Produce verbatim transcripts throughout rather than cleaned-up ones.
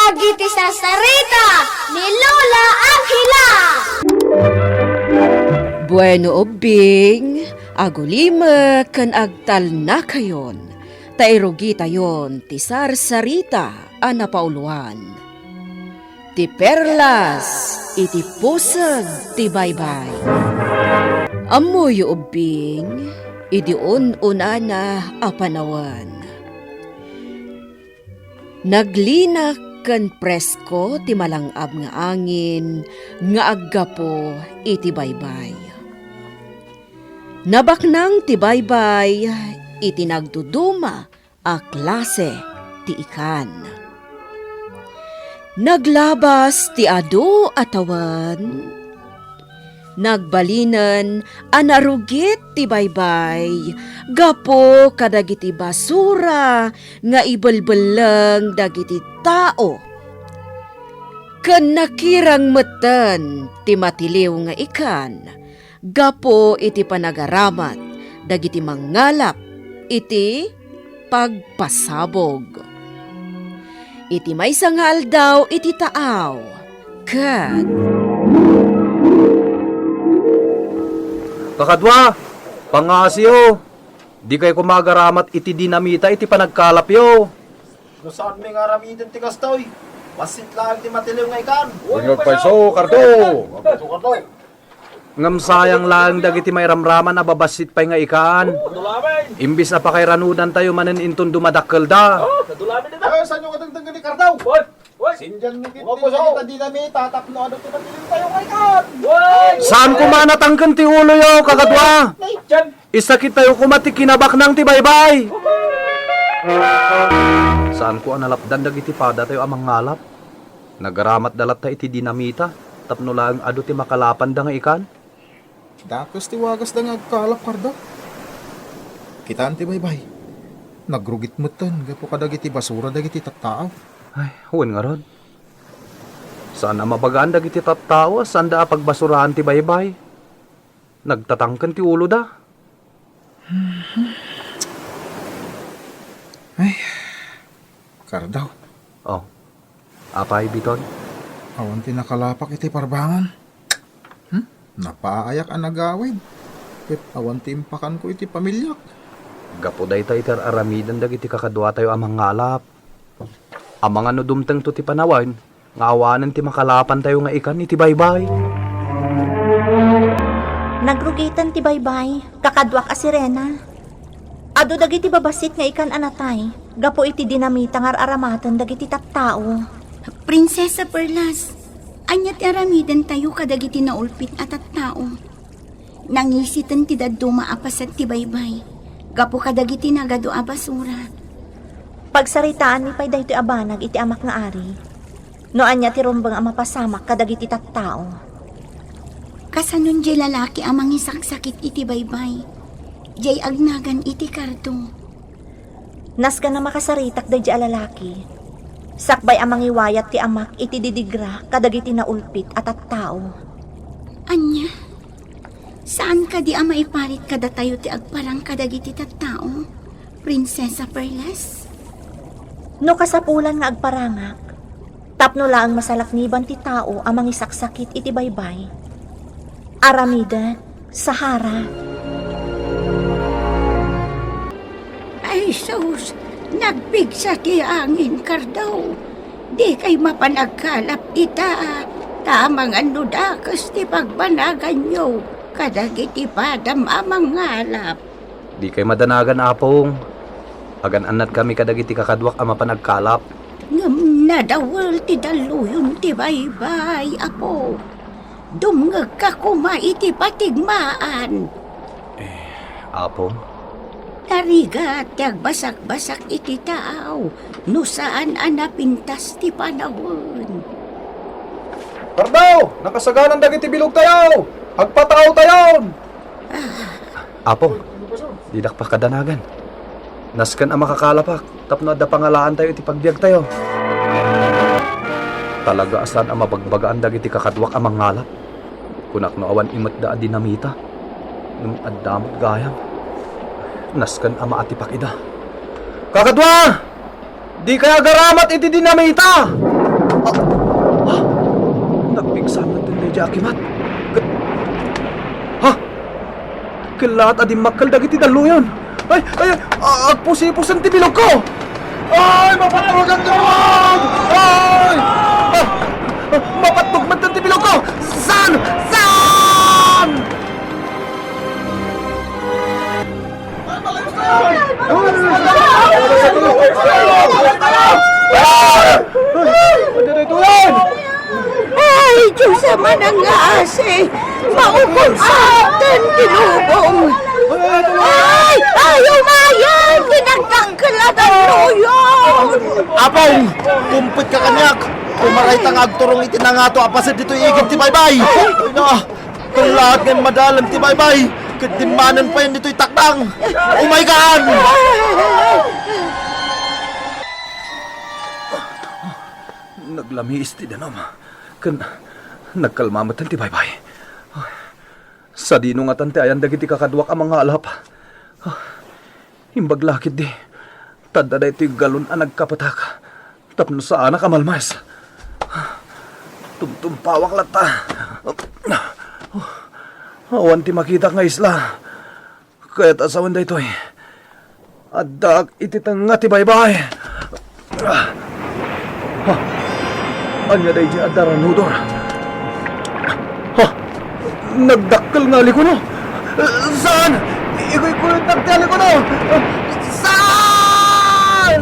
Dagiti sarsarita ni Lola Angela. Bueno, ubbing, agulimek ken agtalnakayon, ta irugitayon ti sarsarita a napauluan. Ti perlas iti puseg ti baybay. Ammoyo, ubbing, idi un-unana a panawen. Naglinak ken presko ti malang-ab nga angin nga aggapu iti baybay. Nabaknang ti baybay iti nagduduma a klase ti ikan. Naglabas ti adu a tawen. Nagbalinen a narugit ti baybay gapu kadagiti basura nga ibelbelleng dagiti tao. Ken nakirang metten ti matiliw nga ikan gapu iti panagaramat dagiti mangngalap iti pagpasabog. Iti maysa nga aldaw iti taaw, ket Kakadua, pangngasiyo, dikay koma agaramat iti dinamita iti panagkalapyo. No saanmi nga aramiden ti kastoy, bassit laeng ti matiliw nga ikan. Wen nga agpayso, Kardo. Agpayso, Kardo. Ngem sayang laeng dagiti mairamraman a babassit pay nga ikan. Imbis a pakairanudantayo manen inton dumadakkelda. Ay, saanyo nga dengdenggen ni Kardo? Sindian mi ketdi dagita dinamita tapno adu ti matiliw tayo nga ikan. Saan koma a natangken ti uloyo, kakadua? Isakittayo koma ti kinabaknang ti baybay. Saanko a nalapdan dagiti padatayo a mangngalap. Nagaramatda latta iti dinamita tapno laeng adu ti makalapanda nga ikan. Dakes ti wagasda nga agkalap, Kardo. Kitaem ti baybay. Nagrugit metten gapu kadagiti basura dagiti tattao. Ay, wen ngarud. Saan a mabagaan dagiti tattao a saanda a pagbasuraan ti baybay. Nagtatangken ti uloda. Ay, Kardo. Oh. Apay, Biton? Awan ti nakalapak iti parbangan. Hmm? Napaayak a nagawid. Ket awan ti impakanko iti pamiliak. Gapu dayta iti ar-aramiden dagiti kakaduatayo a mangngalap. Amangan no dumtengto ti panawen nga awanen ti makalapantayo nga ikan iti baybay. Nagrugiten ti baybay, kakaduak a Sirena. Adu dagiti babassit nga ikan a natay gapu iti dinamita nga ar-aramaten dagiti tattao. Prinsesa Perlas, ania ti aramidentayo kadagiti naulpit a tattao? Nangisiten ti dadduma a paset ti baybay gapu kadagiti nagadu a basura. Pagsaritaanmi pay daytoy a banag iti amak nga ari. No ania ti rumbeng a mapasamak kadagiti tattao. Kasanon diay lalaki a mangisaksakit iti baybay, diay agnagan iti Kardo? Nasken a makasaritak daydiay a lalaki, sakbay a mangiwayat ti amak iti didigra kadagiti naulpit a tattao. Ania? Saan kadi a maiparit kadatayo ti agparang kadagiti tattao, Prinsesa Perlas? No kasapulan nga agparangak, tapno laeng masalakniban ti tao a mangisaksakit iti baybay, aramidek, Sahara. Ay sus, nagpigsa ti angin, Kardo. Dikay mapan agkalap ita, ta amangan no dakes ti pagbanaganyo kadagiti padam a mangalap. Dikay madanagan, Apong. Agan-annatkami kadagiti kakaduak a mapan agkalap. Ngem nadawel ti dalluyon ti baybay, Apo. Dumngegka koma iti patigmaan. Eh, Apong? Narigat ti agbasakbasak iti taaw no saan a napintas ti panawen. Kardo! Nakasaganan dagiti bilogtayo! Agpataawtayon! Ah. Apo, didak pakadanagan. Nasken a makakalapak tapno adda pangalaantayo iti pagbiagtayo. Talaga a saan a mabagbagaan dagiti kakaduak a mangalap. Kunak no awan imetda a dinamita, ngem adda met gayam. Nasken a maatipak ida. Kakadua! Dikay agaramat iti dinamita! Ah! Ah! Nagpigsa met daydiay a kimat. Ket, ha? Kellaat a dimmakkel dagiti dalluyon. Ay, ay, ay, a-, agpusipusen ti bilogko! Ay, mapattog ti bilog! Ay! Ah! Ah! Mapattog met ti bilogko! Saan? Saan? Ay, Diyos a manangaasi, maukod sa atin ti lubong. Ay, ay, umayen, ti nagdakkel a dalluyon. Apong, kumpet ka kaniak. Umaray ta nga agturong iti nangato a paset ditoy igid ti baybay. Ay, na. Kellaat nga immadalem ti baybay, ket dimmanen payen ditoy takdang. Umaykan! Naglamiis ti danum, ken nagkalma met ti baybay. Sadino ngatan ti ayan dagiti kakaduak a mangalap? Imbag la ketdi, ta adda daytoy galon a nagkapetak tapno saanak a malmes. Tumtumpawak latta. Awan ti makitak nga isla. Kayat a sawen daytoy. Addaak iti tengnga ti baybay. Ha? Ania daydiay adda ranudor? Ha? Nagdakkel nga alikono? Saan? Ikuykuyodnak ti alikono! Saan?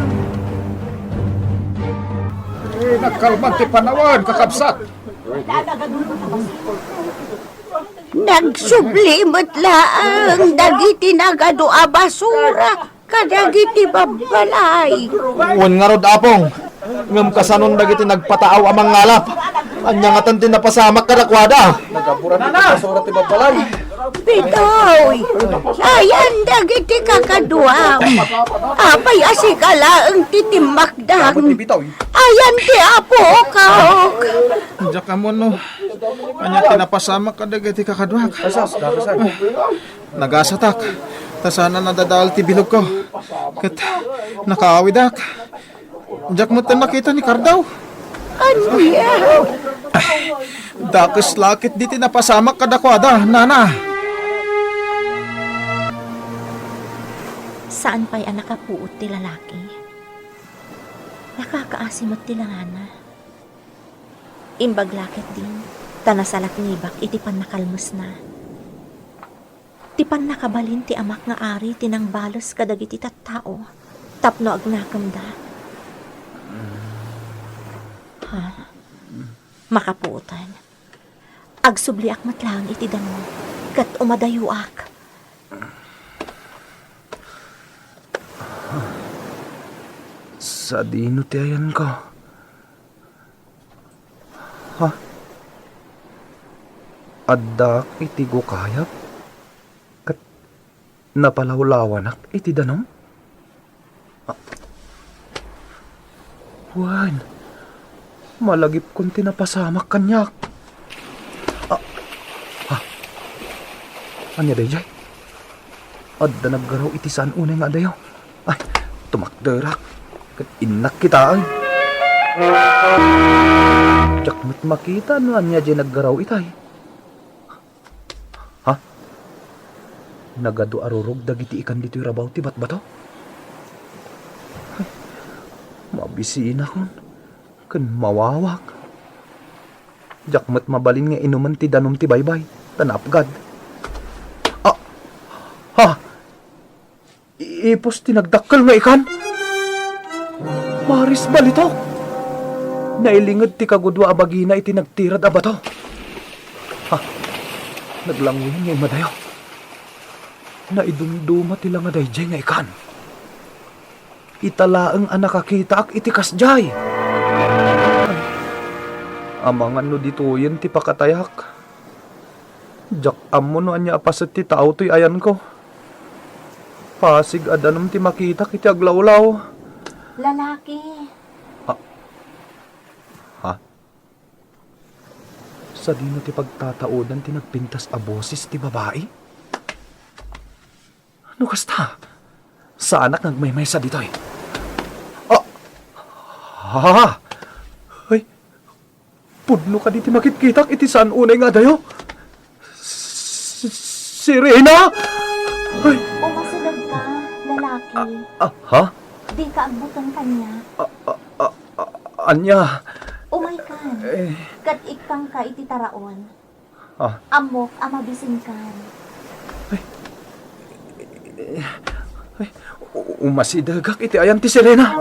Eh, nagkalman ti panawen, kakabsat. Nagsubli met laeng dagiti nagadu a basura kadagiti babbalay. Wen ngarud, Apong, ngem kasanon dagiti nagpataaw a mangalap? Ania ngatan ti napasamak kadakuada? Nagaburan iti basura ti babbalay. Bitoy, ayan dagiti kakaduam. Apay a sika laeng ti timmakdang? Ayan ti apok. Diak ammo no ania ti napasamak kadagiti kakaduak. Nagasatak, ta saan a nadadael ti bilogko. Ket nakaawidak. Diak met nakita ni Kardaw. Ania? Dakes la ket diti napasamak kadakuada, nana. Saan pay a nakapuot ti lalaki. Nakakaasi met ti langana. Imbag la ketdin, ta nasalatngibak iti pannakalmesna. Ti pannakabalin ti amak nga ari ti nangbales kadagiti tattao tapno agnakemda. Ha? Makapuotan. Agsubliak met laeng iti danum, ket umadayoak. Sadino ti ayanko? Ha? Addaak iti gukayab ket napalawlawanak iti danum? Ah. Wen, malagipkon ti napasamak kaniak. Ah. Ha? Ania daydiay? Adda naggaraw iti saan unay nga adayo. Ay, tumakderak. Ket innak kitaen. Diak met makita no ania diay naggaraw itay. Ha? Nagadu a rurog dagiti ikan ditoy rabaw ti batbato? Ay, mabisinakon ken mawawak. Diak met mabalin nga inumen ti danum ti baybay, ta naapgad. Ah! Ha? Ipus ti nagdakkel nga ikan? Maris balitok! Nailinged ti kagudua a bagina iti nagtirad a bato. Ha? Naglanguyan nga immadayo. Naidumduma ti langa daydiay nga ikan. Ita laeng a nakakitaak iti kasdiay. Amangan no ditoyen ti pakatayak. Diak ammo no ania a paset ti tao toy ayanko. Pasig a danum ti makitak iti aglawlaw. Lalaki. Ah. Ha? Sadino ti pagtataodan ti nagpintas a boses ti babai? No kasta, saanak nga agmaymaysa ditoy. Ah! Ah! Ay, Pudno kadi ti makitkitak iti saan unay nga adayo? S-, Sirena? Ay! Umasideg ka, lalaki. Ah, ha? Dika agbuteng kaniak. Ah, ah, ah, ah, ania? Umaykan. Eh. Ket ikkangka iti taraon. Ah. Ammok a mabisinkan. Ay. Ay, u-, umasidegak iti ayan ti Sirena.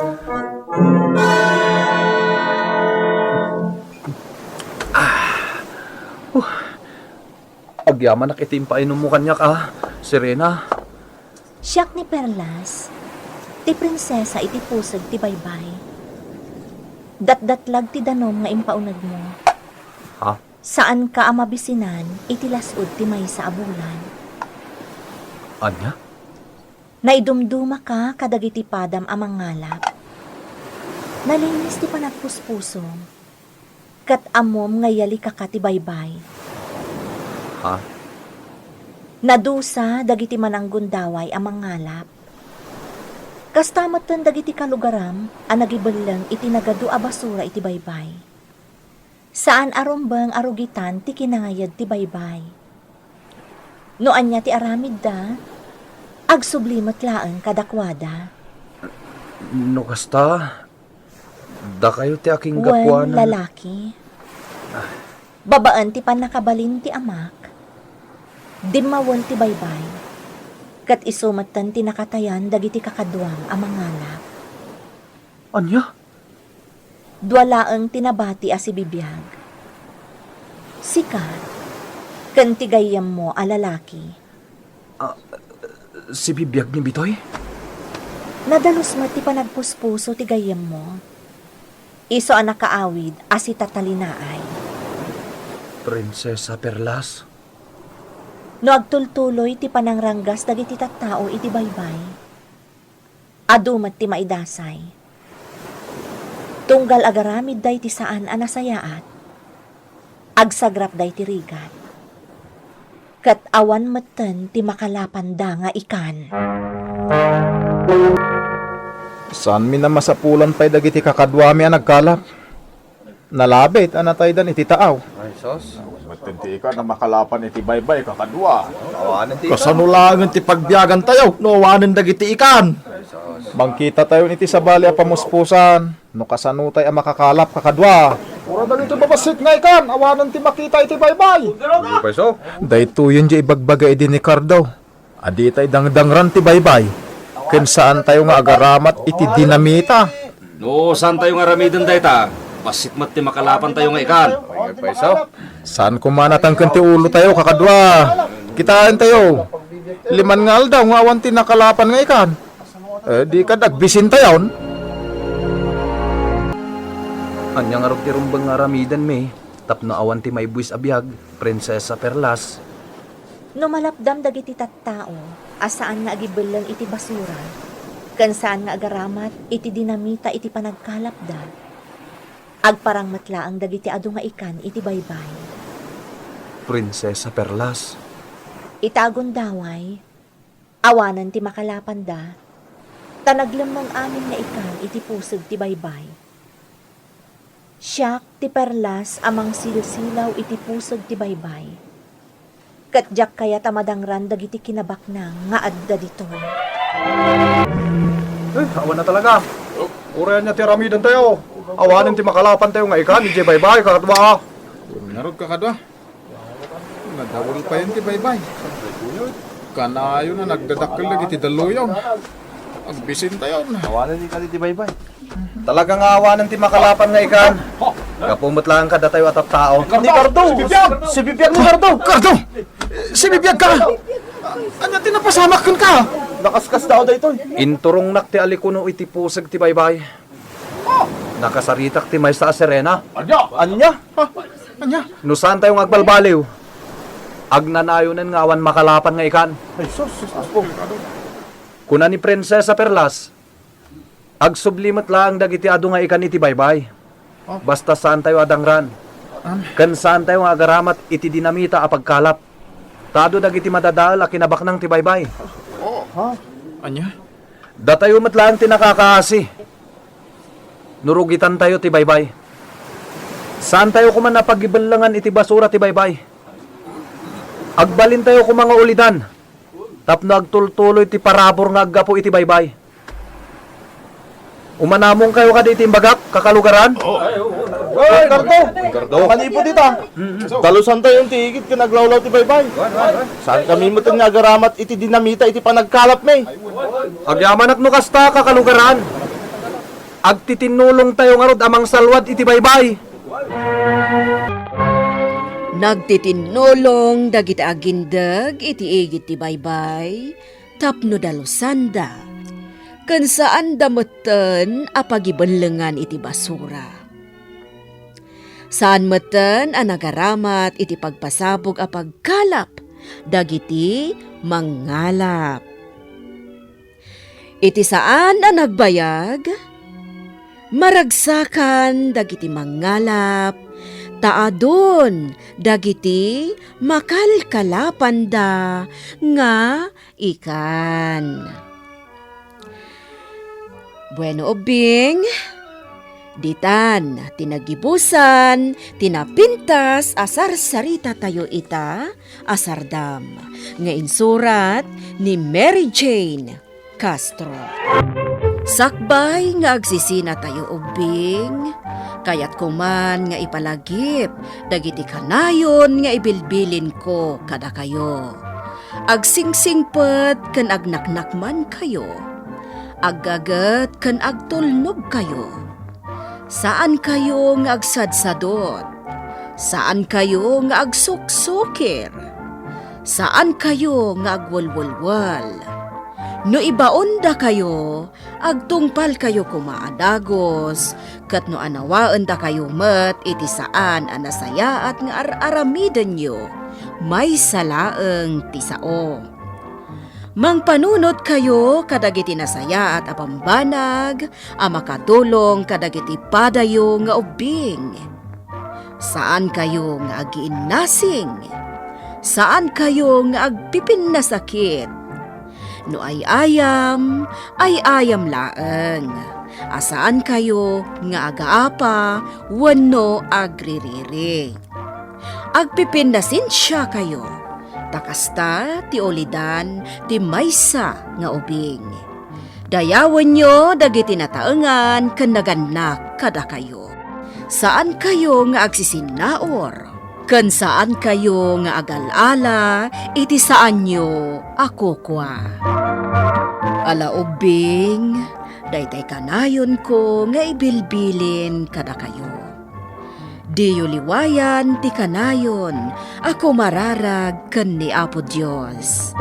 Ah. Uh. Agyamanak iti impainummo kaniak, a, Sirena. Siak ni Perlas, ti prinsesa iti puseg ti baybay. Datdatlag ti danum nga impaunegmo. Ha? Saanka a mabisinan iti las-ud ti maysa a bulan. Ania? Naidumdumaka kadagiti padam a mangalap. Nalinis ti panagpuspusom, ket ammom nga yalikaka ti baybay. Ha? Nadusa dagiti mananggundaway a mangalap. Kasta metten dagiti kalugaram a nagibelleng iti nagadu a basura iti baybay. Saan a rumbeng a rugitan ti kinangayed ti baybay. No ania ti aramidda, agsubli met laeng kadakuada. No kasta, dakayo ti akinggapuanan. Wen, lalaki. Babaen ti pannakabalin ti amak, dimmawel ti baybay, ket isu metten ti nakatayan dagiti kakaduam a mangalap. Ania? Dua laeng ti nabati a sibibiag. Sika, ken ti gayyemmo a lalaki. Ah, sibibiag ni Bitoy? Nadalus met ti panagpuspuso ti gayyemmo. Isu a nakaawid a sitatalinaay. Prinsesa Perlas. No agtultuloy ti panangranggas dagiti tattao iti baybay, adu met ti maidasay. Tunggal agaramidda iti saan a nasayaat, agsagrapda iti rigat, ket awan metten ti makalapanda nga ikan. Saanmi a masapulan pay dagiti kakaduami a nagkalap. Nalabit a nataydan iti taaw. Ay, sus. Metten ti ikan a makalapan iti baybay, kakadua. Awanen ti ikan. Kasano laengen ti pagbiagantayo no awanen dagiti ikan? Ay, sus. Mangkitatayon iti sabali a pamuspusan no kasanotay a makakalap, kakadua. Uray dagiti babassit nga ikan, awanen ti makita iti baybay. Di pay so. Daytoyen ti ibagbaga idi ni Cardo. A ditay dangdangran ti baybay, ken saantayo nga agaramat iti dinamita. No saantayo nga aramiden dayta, bassit met ti makalapantayo nga ikan. Saanko manatangken ti ulotayo, kakadua. Kitaentayo, liman nga aldaw nga awan ti nakalapan nga ikan. Eh, di kad agbisintayon. Ania ngarud ti rumbeng nga aramidenmi tapno awan ti maibuis a biag, Prinsesa Perlas? No malapdam dagiti tattao a saan nga agibelleng iti basura, ken saan nga agaramat iti dinamita iti panagkalapda, agparang met laeng dagiti adu nga ikan iti baybay. Prinsesa Perlas. Ita a gundaway, awanen ti makalapanda, ta naglemmeng amin nga ikan iti puseg ti baybay. Siak ti perlas a mangsilsilaw iti puseg ti baybay, ket diak kayat a madangran dagiti kinabaknang nga adda ditoy. Eh, awan na talaga. Uray ania ti aramidentayo. Awanen ti makalapantayo nga ikan idiay baybay, kakadua. Ngarud, kakadua. Nadawel payen ti baybay. Kanayon a nagdadakkel dagiti dalluyon. Agbisintayon. Awanen ikan iti baybay. Talaga nga awanen ti makalapan nga ikan. Gapu met laeng kadatayo a tattao. Ni Cardo! Sibibiag! Sibibiag ni Cardo! Cardo! Sibibiag ka! Ania ti napasamak kenka? Nakaskasdaaw daytoy. Inturongnak ti alikuno iti puseg ti baybay. Nakasaritak ti maysa a sirena. Ania? Ania? Ha? Ania? No saantayo nga agbalbaliw, agnanayonen nga awan makalapan nga ikan. Ay, sus, sus, sus, po. Kuna ni Prinsesa Perlas, agsubli met laeng dagiti adu nga ikan iti baybay. Oh. Basta saantayo a dangran. Am. Ken saantayo nga agaramat iti dinamita a pagkalap. Ta adu dagiti madadael a kinabaknang ti baybay. Oh. Ha? Ania? Datayo met laeng ti nakakaasi no rugitantayo ti baybay. Saantayo koma a pagibellengan iti basura ti baybay. Agbalintayo koma nga ulidan tapno agtultuloy ti parabur nga aggapu iti baybay. Umanamongkayo kadi iti imbagak, kakalugaran? Oy, Ricardo! Ricardo! Manipod ita! Dalusantayo ti igid ken aglawlaw ti baybay. Saan kami metten nga agaramat iti dinamita iti panagkalapmi? Agyamanak no kasta, kakalugaran. Agtitinnulongtayo ngarud a mangsalwad iti baybay. Nagtitinnulong dagiti agindeg iti igid ti baybay tapno dalusanda, ken saanda metten a pagibellengan iti basura. Saan metten a nagaramat iti pagpasabog a pagkalap dagiti mangngalap. Iti saan a nagbayag, maragsakan dagiti mangngalap, ta adun dagiti makalkalapanda nga ikan. Bueno, ubbing, ditan ti nagibusan ti napintas a sarsaritatayo ita a sardam nga insurat ni Mary Jane Castro. Sakbay nga agsisinatayo ubbing, kayatko man nga ipalagip dagiti kanayon nga ibilbilinko kadakayo. Agsingsingpet ken agnaknakmankayo. Aggaget ken agtulnogkayo. Saankayo nga agsadsadot. Saankayo nga agsuksukir. Saankayo nga agwelwelwel. No ibaondakayo, agtungpalkayo koma a dagus, ket no anawaendakayo met iti saan a nasayaat nga ar-aramidenyo, maysa laeng ti sao. Mangpanunotkayo kadagiti nasayaat a bambanag a makatulong kadagiti padayo nga ubbing. Saankayo nga agiinnasing. Saankayo nga agpipinnasakit. No ay-ayam, ay-ayam laeng. A saankayo nga agaapa wenno agririri. Agpipinnasensiakayo, ta kasta ti ulidan ti maysa nga ubing. Dayawenyo dagiti nataengan ken nagannak kadakayo. Saankayo nga agsisinnaur, ken saankayo nga agal-ala iti saanyo a kukua. Ala ubbing, daytay kanayonko nga ibilbilin kadakayo. Diyo liwayan ti kanayon a kumararag ken ni Apo Dios.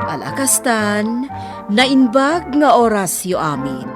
Ala kastan, naimbag nga orasyo amin.